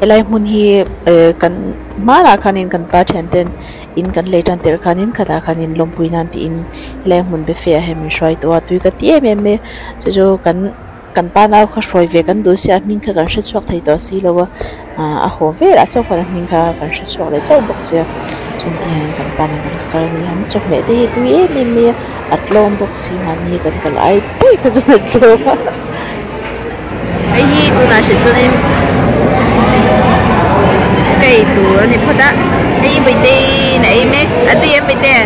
Helai hmun hi eh kan hmanah khanin kan pa thian ten in kan lei tan tirh khanin khatah khanin lawmpui nan tiin helai hmun buffet ah hian min hruai tawh a tui ka ti em em mai a chu chu kan kan pa nau kha hruai ve kan duh sia a hming kha kan hre chhuak thei tawh si lo a ah a haw velah chauh khan a hming kha kan hre chhuak leh chauh bawk sia chuan ti hian kan pa nen kan kal a ni an chawhmeh te hi a tui em em mai a a tlawm bawk si mahni kan kal ai daih kha chuan a tlawm a. Hei hi tunah hrilh chuanin ka ei tur a ni phawt a hei hi Bawihteiin a ei mek a tui em Bawihte?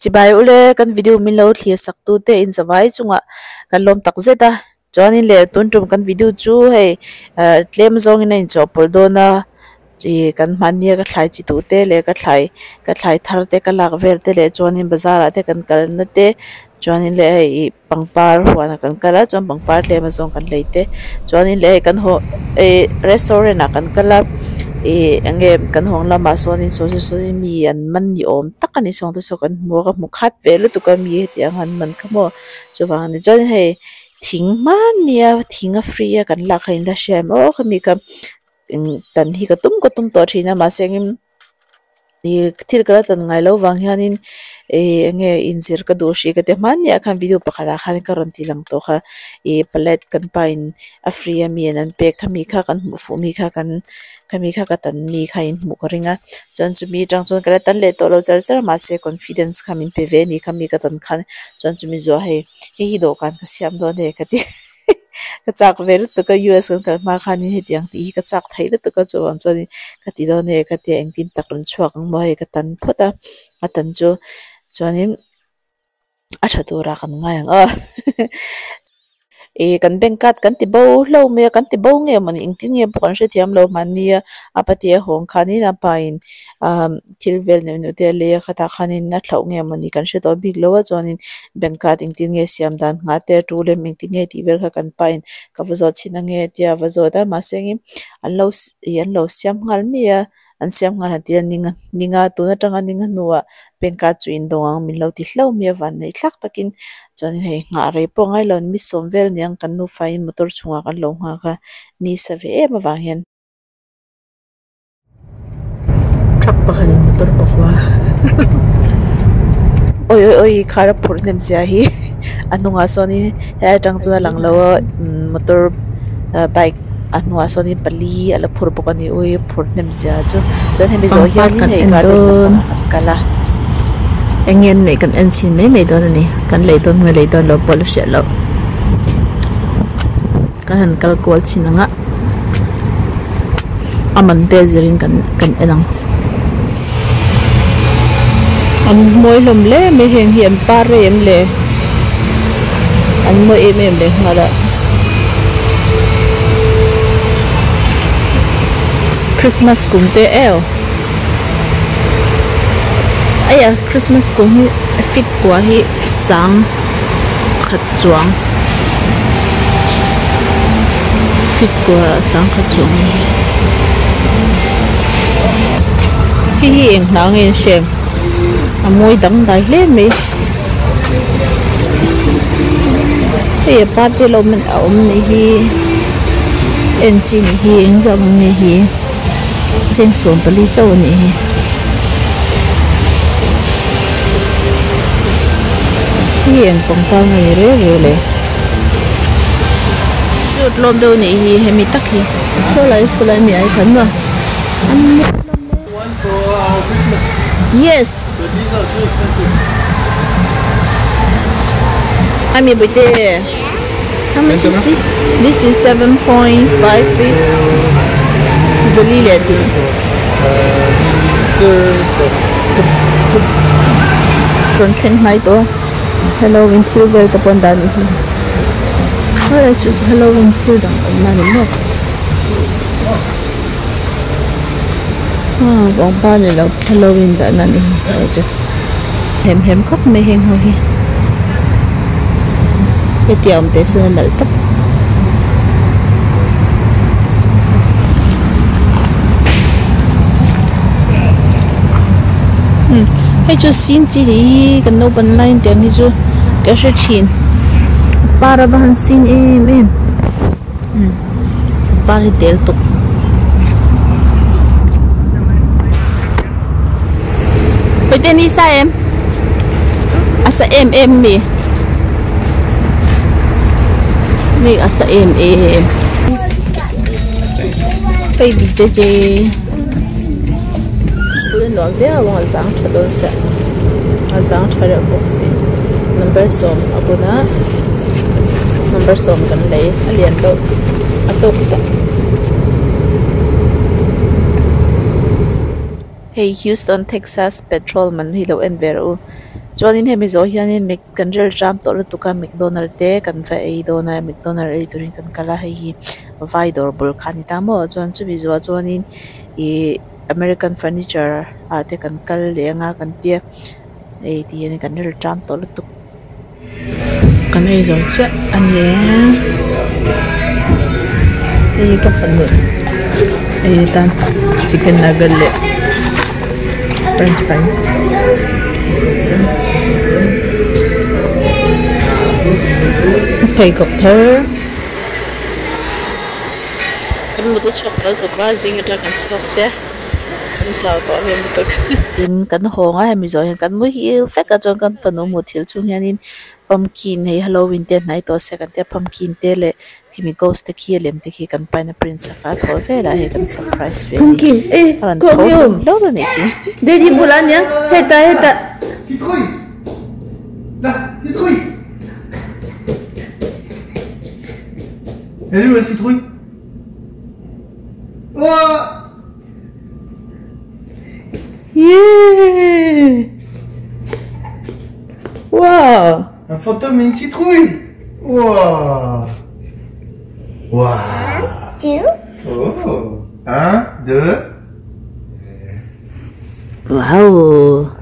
Chibai ule kan video min lo thlir sak tu te in zavai chungah kan lawm tak zet a chuanin leh tun tum kan video chu hei ah tlem zawngin a inchawhpawlh dawn a ih kan hmahnia ka thlai chi duh te leh ka thlai ka thlai thar te ka lak vel te leh chuanin bazar ah te kan kalna te chuanin leh hei ih pangpar huanah kan kal a chuan pangpar tlem a zawng kan lei te chuanin leh hei kan haw ih restaurant ah kan kal a ih eng nge kan hawng lamah sawnin saw saw sawnin mi an man ni awm tak a ni sawng te saw kan hmu a ka hmu khat ve lutuk a mi hetiang an man kha maw chuvang a ni chuan hei thing hmannia thing a free a kan lak kha in la hria em aw khami kha eng tan hi ka tum ka tum tawh thin a mahse engin ih thil ka la tan ngai loh vang hianin ih eng nge inzir ka duh hrih ka ti hmanniah khan video pakhatah khan ka rawn ti lang tawh kha ih palette kan pa in a free a mi an an pek kha mi kha kan hmuh fuh mi kha kan khami kha ka tan mi kha in hmuh ka ring a chuan chumi atang chuan ka la tan leh tawh lo char char a mahse confidence kha min pe ve a ni khami ka tan khan chuan chumi zuah hei hei hi dawhkan ka siam dawn e ka ti. Ka chak ve lutuk a US kan kal hma khanin hetiang tih hi ka chak thei lutuk a chuvang chuanin ka ti dawn e ka tia engtin tak rawn chhuak ang maw hei ka tan phawt a a tan chu chuanin a tha turah kan ngai ang aw ih kan bank card kan ti bo hlauh mai a kan ti bo nge mawni engtin nge pawh kan hrethiam lo mahni a a patea hawng khanin a pa in ah thil vel neuh neuh te a lei a khatah khanin a thlauh nge mawni kan hre tawh bik lo a chuanin bank card engtin nge siam dan nghah te a tul em engtin nge tih vel kha kan pa in ka va zawt chhin ange tia a va zawt a mahse engin an lo ih an lo siam nghal mai a an siam nghal han tih a ninga ninga tun atanga ninga hnuah bank card chu in dawng ang min lo ti hlauh mai a vanneih thlak takin chuanin hei nghah rei pawh a ngai lo ni sawm vel aniang kan nufa in motor chhungah kan lo nghak a ni sa ve em avang hian. Truck pakhat in motor pakua awi awi awi khar a phurh hnem zia hi a hnungah sawnin helai atang chuan a lang lo a motor bike a hnungah sawnin pali a la phur bawk a ni ui phurh hnem zia chu chuan hemi zawh hianin hei garden lampangah kan kal a. Eng nge an neih kan en chhin mai mai dawn a ni kan lei dawn nge lei dawn lo pawh la hriat loh kan han kal kual chhin ang a. A man te zirin kan kan en ang. An mawi hlawm hle mai heng hi an par rei em le an mawi em em leh nghal a. Christmas kum te eu aia Christmas kum hi fit kua hi sang khat chuang fit kua sang khat chuang a ni hei hi eng hna nge an hre a mawi dangdai hle mai hei a pa te lo a awm nih hi en chi nih hi eng zah ang nge hi cheng 14 chauh a nih hi. Hi eng pangpar nge ni reu reu le chu tlawm deuh anih hi hemi tak hi saw lai saw lai mi ai khan maw yes ami buite how much is this this is 7.5 feet zali leh tih rawn thleng hnai tawh a halloween thil vel te pawh an dah a nih hi helai chu halloween thil dang awmna a ni maw ah pangpar ni lo halloween dahna a ni helai chu hem hem khawp mai heng ho hi hetiang awm teh sawn a nalh tawp. Hei chu sin chi tih hi kan naupan laiin tiang hi chu ka hre thin par a va han sin em em. Par hi tel tuk. Pwede ni sa em. Asa em em mi. Ni asa em em. Baby JJ. Pwede no ang wang zang thadon sa. Zang thara box. Number som akuna. Number som kan lei alian do. Atok cha. Hei Houston, Texas petrol man hi lo en ber u. Chuanin hemi zawh hianin Mc kan rel ṭam tawh lutuk a McDonald te kan va ei dawn a McDonald ei turin kan kal a hei hi vai dawr bul kha a ni ta maw chuan chumi zawhah chuanin ihh American furniture ah te kan kal leh anga kan tia hei ti hian kan rel ṭam tawh lutuk. Kan ei zawh chiah a ni e hei hi ka fanu ei atan chicken nugget leh french fry pheikhawk thar kan mut a chhuak tawh lutuk a zing atang kan chhuak sia kan chau tawh hlawm lutuk. In kan hawng a hemi zawh hian kan muhil vek a chuan kan fanu muthilh chhung hianin pumpkin hei halloween te a hnai tawh sia kan tia pumpkin te leh khimi ghost te khi a lem te khi kan paina print sak a thaw velah hei kan surprise ve a ni a rawn tho hlawm hlawm a nih khi. Daddy bulah ania hetah hetah. Yeah! Wow! Un fantôme et une citrouille! Wow! Wow! Two. Oh! Un, deux. Wow!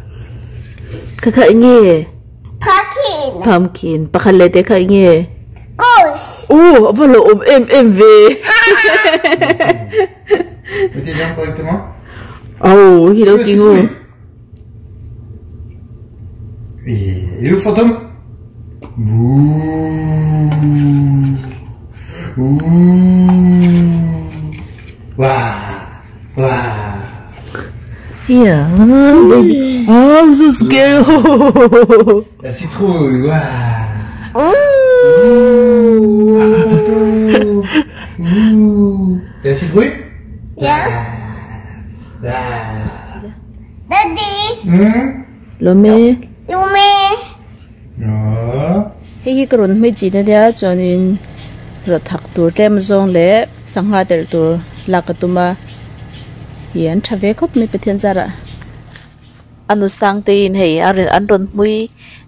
Kha kha enge? Pumpkin. Pumpkin. Pakhat leh te kha enge? Ghost. Oh, a va lo awm em em ve. Mettez bien correctement. Oh, hi lo tingu. Et le fantôme? Bouh. Ouh. Waouh. Waouh. Yeah, baby. Oh, I'm so scared. La citrouille. Waouh. Ouh. Et la citrouille? Yeah. Waouh. Daddy. Hmm? Lome. Lome. Oh. Hei hi ka rawn hmei chi na nia chuanin rawt hak tur tlem zawng leh sangha telh tur lak a tum a hi an tha ve khawp mai Pathian zarah. A nu sang te in hei a an rawn hmui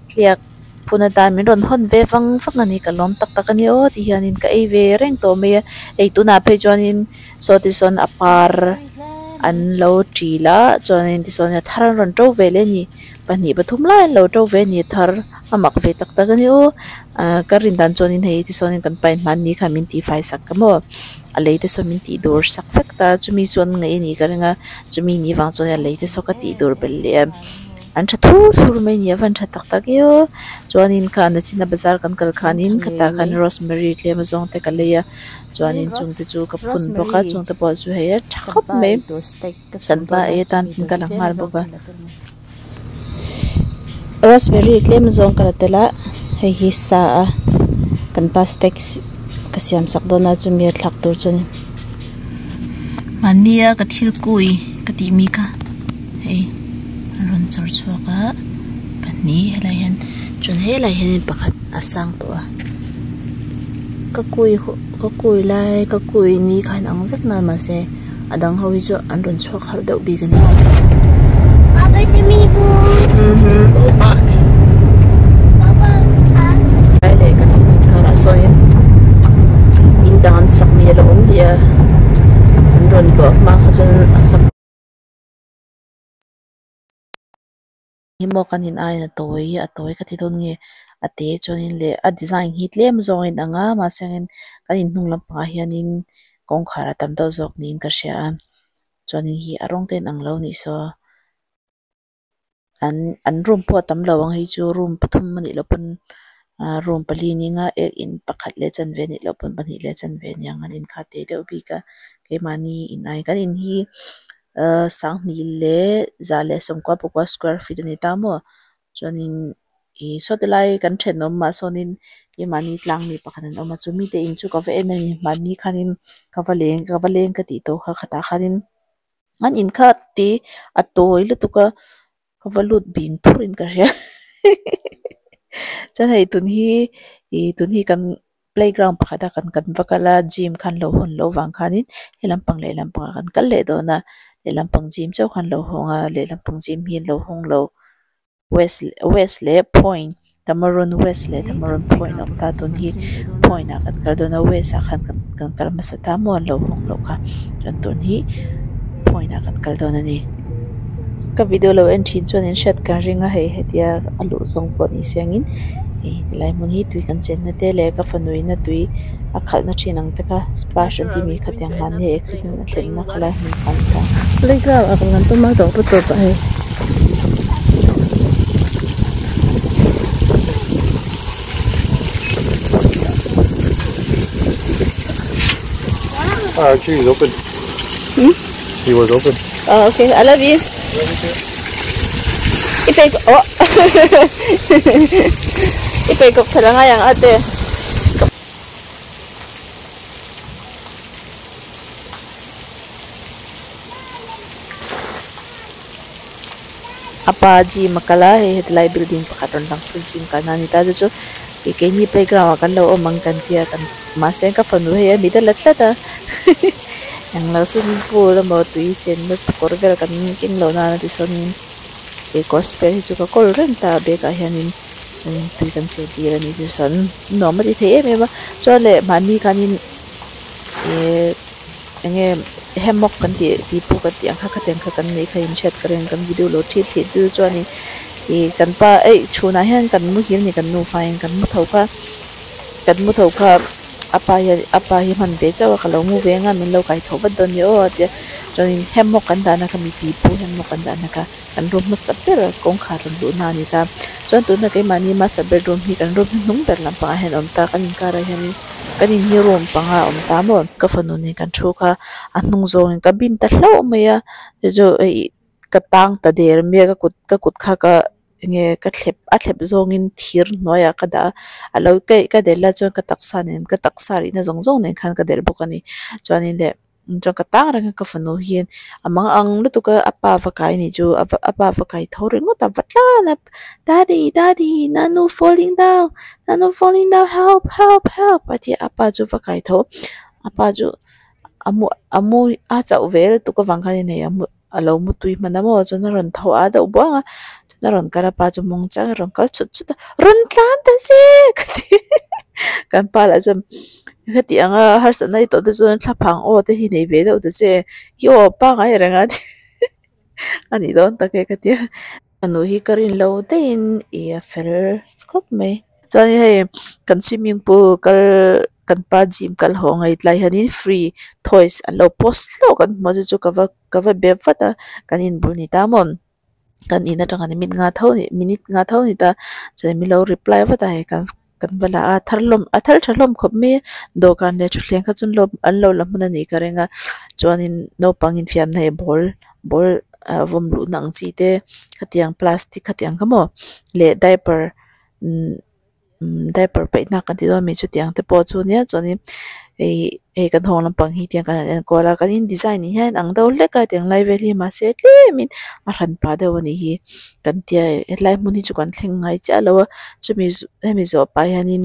tliak phun atan min rawn hawn ve vang vang a ni ka lawm tak tak a ni aw ti hianin ka ei ve reng tawh mai a hei tunah phei chuanin saw tisawn a par an lo ṭil a chuanin tisawn a thar an rawn ṭo ve leh a ni pahnih pathum lai an lo ṭo ve a ni a thar a mak ve tak tak a ni aw ahh ka rin dan chuanin hei tisawn kan pain hmanni khan min tihfai sak ka maw a lei te saw min tih dur sak vek ta chumi chuan ngaih a ni ka ring a chumi ni vang chuan a lei te saw ka tih dur belh leh a an tha thur thur mai a ni a van tha tak tak e aw chuanin kha nachina bazar kan kal khanin khatah khan rosemary tlem azawng te ka lei a chuanin chungte chu ka phun bawk a chungte pawh chu hei a tha khawp mai kan pa ei atan ka la nghal bawk a. Rosemary tlem zawng ka la tel a hei hi sa a kan pa steak ka siam sak dawn a chumi a thlak tur chu a ni. Mahni a ka thil kui ka tih mi kha hei a rawn chawr chhuak a pahnih helai hian chuan helai hianin pakhat a sang tawh a ka kui ka kui lai ka kui ni khan ang vek na mahse a dang ho hi chu an rawn chhuak har deuh bik a ni. Papa swimming pool. Park. Papa park. Lai leh kan karah sawnin in dang an sak ni a lo awm leh a an rawn luah hma kha chuan a sak hi maw kan in aiin a tawi a tawi ka ti dawn nge a te chuanin leh a design hi tlem zawng a inang a mahse angin kan in hnung lampangah hianin kawngkhar a tam deuh zawk niin ka hria a chuanin hi a rawng te a inang lo anih saw an an room pawh a tam lo ang hei chu room pathum anih loh pawn Ahh room pali ni anga ek in pakhat leh chanve anih loh pawn pahnih leh chanve aniang an in kha te deuh bik a keimahni in ai kan in hi ahh sanghnih leh za leh sawmkua pakua square feet ani ta maw chuanin ih saw ti lai kan thenawm ah sawnin keimahni tlang mi pakhat an awm a chumi te in chu ka va en a ni mahni khanin ka va leng ka va leng ka tih tawh kha khatah khanin an in kha te a tawi lutuk a ka va lut bing thur in ka hria chuan hei tun hi ih tun hi kan playground pakhat a kan kan va kal a gym khan lo hawn loh vang khanin helam pang lehlam pangah kan kal leh dawn a lehlam pang gym chauh khan lo hawng a lehlam pang gym hi an lo hawng lo west west leh point tamaron west leh tamaron point a awm ta tun hi point ah kan kal dawn a west ah khan kan kan kal hmasa ta maw an lo hawng loh kha chuan tun hi point ah kan kal dawn a ni. Ka video lo en thin chuan in hriat kan ring a hei hetia a luh zawng pawh ni se angin ih tilai hmun hi tui kan chenna te leh ka fanu in a tui a khalhna thin ang te kha splash an tih mi khatiang mahni accident a thlenna khalai hmun kha a ni ta. Playground ah kan tum a tawp a tawp ah hei. Ah, actually, he's open. Hmm? He was open. Oh, okay. I love you. Love you too. I pe oh. I pe kop thala ngai ang ate. A pa gym a kal a hei hetilai building pakhat rawn lang sawn gym kalna a ni ta chu chu ih keini playground ah kan lo awm ang kan tia kan mahse ka fanu hei a mit a la tlat a englo swimming pool emaw tui chenna kawr vel kan keng lo nana tichuanin ih kawr spare hi chu ka kawl reng ta a bag ah hianin tui kan chen tir a ni tichuan nuam a ti thei em em a chuan leh mahni khanin ih enge hammock kan tih pipu kan tih ang kha khatiang kha kan neih kha inhriat ka ring kan video lo thil thih chu chuanin ih kan pa eih chhunah hian kan muhil a ni kan nufa in kan mu tho kha kan mu tho kha a pa hian a pa hi hman ve chauh a ka lo mu ve anga min lo kai tho vat dawn nia aw a tia chuanin hammock kan dahna kha mi pipu hammock kan dahna kha kan room hmasa ber kawngkhar rawn luhna a ni ta chuan tuna keimahni master bedroom hi kan room hnuhnung ber lampangah hian a awm ta kan inkarah hianin kan in hi room panga a awm ta maw ka fanu nen kan thu kha a hnung zawngin ka bin ta hlauh mai a chu chu ih ka tang ta der mai a ka kut ka kut kha ka enge ka thlep a thlep zawngin thir hnuaiah ka dah a a lo ka ka delh la chuan ka taksa nen ka taksa rihna zawng zawng nen khan ka delh bawk a ni chuanin leh chuan ka tang reng a ka fanu hian a mang ang lutuk a a pa va kai anih chu a va a pa va kai tho ringawt a va tlan a daddy daddy nanu falling down nanu falling down help help help a ti a a pa chu va kai tho a pa chu a mu a mu a chauh ve lutuk avang khan in hei a mu a lo mu tui hman a maw chuan a rawn tho a deuh buang a chuan a rawn kal a pa chu mawng chang a rawn kal chut chut a rawn tlan ta che ka ti kan pa lah chuan heti anga harsatna i tawh te chuan thlaphang aw te hi nei ve deuh ta che i aw pangai reng a ti a nih dawn tak e ka tia fanu hi ka rin lo daihin ih a fel khawp mai chuan hei kan swimming pool kal kan pa gym kal haw ngei tlai hianin free toys an lo post hlauh kan hmu a chu chu ka va ka va be vat a kan inbul ni ta maw kan in atanga minute nga tho minute nga tho ni ta chuan min lo reply vat a hei kan kan va la a thar hlawm a thar tha hlawm khawp mai a dawhkan leh thutthleng kha chu an lo an lo la hman a nih ka ring a chuanin naupang infiamna hei ball ball ah vawm luhna ang chi te khatiang plastic khatiang kha maw leh diaper umm. Diaper paihna kan tih dawn ami chutiang te pawh chu nia chuanin hei hei kan hawng lampang hi tiang kan han enkawl a kan in design ah hian ang deuh hlek a tiang lai vel hi mahse tlemin a hran pah deuh a nih hi kan tia helai hmun hi chu kan thleng ngai chiah lo a chumi hemi zawh pah hianin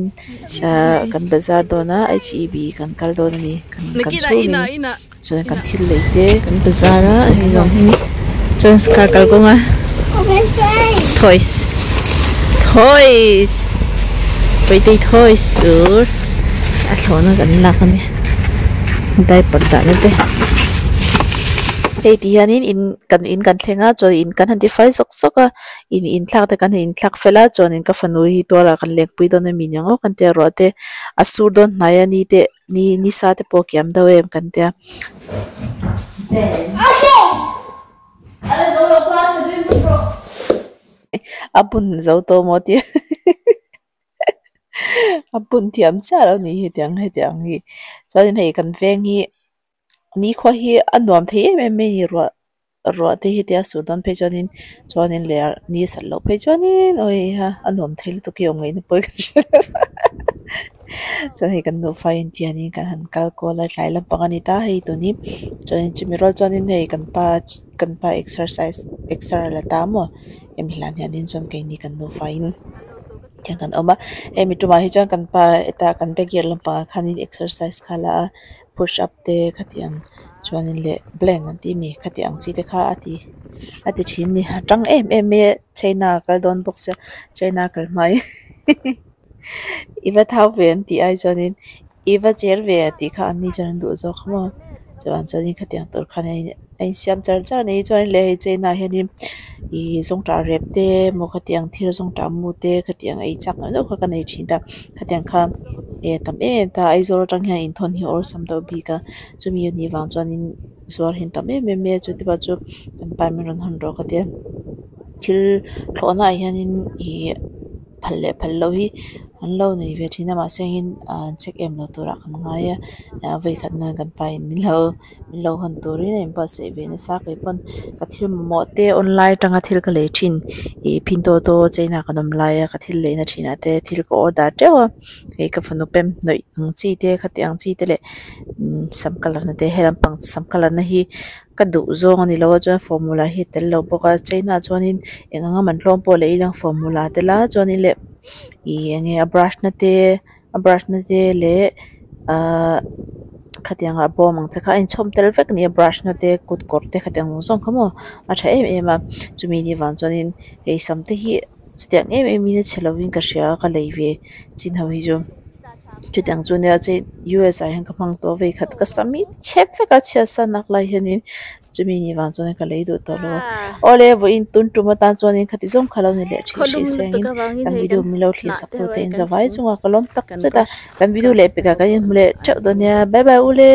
ahh kan bazar dawn a H E B kan kal dawn a ni kan kan chhungin chuan kan thil lei te kan bazar a hei zawng hi chuan car kal kawng a toys toys paitei toys tur a thlawhna kan lak a ni diaper dahna te hei ti hianin in kan in kan thleng a chuan in kan han ti fai zawk zawk a in inthlak te kan han inthlak fel a chuanin ka fanu hi tualah kan lengpui dawn a mi niang aw kan tia ruah te a sur dawn hnai a ni te. Ni ni sa te pawh kiam deuh em kan tia. A bun zo tawh maw tia. A bun thiam chiah lo ni hetiang hetiang hi chuanin hei kan veng hi nikhua hi a nuam thei em em mai a ni ruah ruah te hi tia sur dawn phei chuanin chuanin leh ni a sat loh phei chuanin awi ha a nuam thei lutuk hi awm ngaihna pawh ka hre lo chuan hei kan nufa in tianin kan han kal kual a tlai lampang a ni ta hei tun hi chuanin chumi rual chuanin hei kan pa kan pa exercise exer a la ta maw hemi hlan hianin chuan keini kan nufa in. Tiang kan awm a hemi tumah hi chuan kan pa heta kan backyard lampangah khanin exercise kha a la a push up te khatiang chuanin leh blank an tih a mi khatiang ang chi te kha a ti a ti thin a ni a tang em em mai a china a kal dawn bawk sia china a kal hma in i va thau ve an tih ai chuanin i va cher ve tih kha an ni chuan an duh zawk a maw chuan chuanin khatiang tur khan a in. A insiam char char a ni chuan leh hei china ah hianin ihh zawngṭah rep te emaw khatiang thil zawngṭah mu te khatiang ei chak neuh neuh kha ka nei thin a khatiang kha eh tam em em ta Aizawl atang hian inthawn hi a awlsam deuh bik a chumi anih vang chuanin zuar hi an tam em em mai a chuti pah chu kan pa in min rawn hawn rawh ka tia thil thlawhna ah hianin ihh. Phal leh phal loh hi an lo nei ve thin a mahse engin an check em lo turah kan ngai a ah vawikhat nan kan pa in min lo min lo hawn turin a inbuatsaih ve nasa kei pawn ka thil mamawh te online atanga thil ka lei thin ih phinto to china kan awm laia ka thil leina thinah te thil ka order teuh a hei ka fanu pem hnawih ang chi te khati ang chi te leh sam colour na te helam pang sam colour na hi. Ka duh zawng a ni lo a chuan formula hi a tel lo bawk a china chuanin eng anga man hlawm pawh leh ilang formula a tel a chuanin leh ih eng nge a brush na te a brush na te leh ahh khatiang a bawm ang te kha a inchhawm tel vek a ni a brush na te kut kawr te khatiang zawng zawng kha maw a tha em em a chumi ni vang chuanin hei sam te hi chutiang em em in a chhe lovin ka hria a ka lei ve chin ho hi chu chutiang chu nia chei U_S ah hian ka hmang tawh a vei khat ka sam hi chep vek a chhiat san nak lai hianin chumi ni vang chuan ka lei duh tawh lo a awle vawiin tun tum atan chuanin khati zawng kha lo ni leh thin hrih se angin kan video min lo thlir sak tu te in zavai chungah ka lawm tak zet a kan video leh pekah kan inhmu leh theuh dawn nia bye bye ule.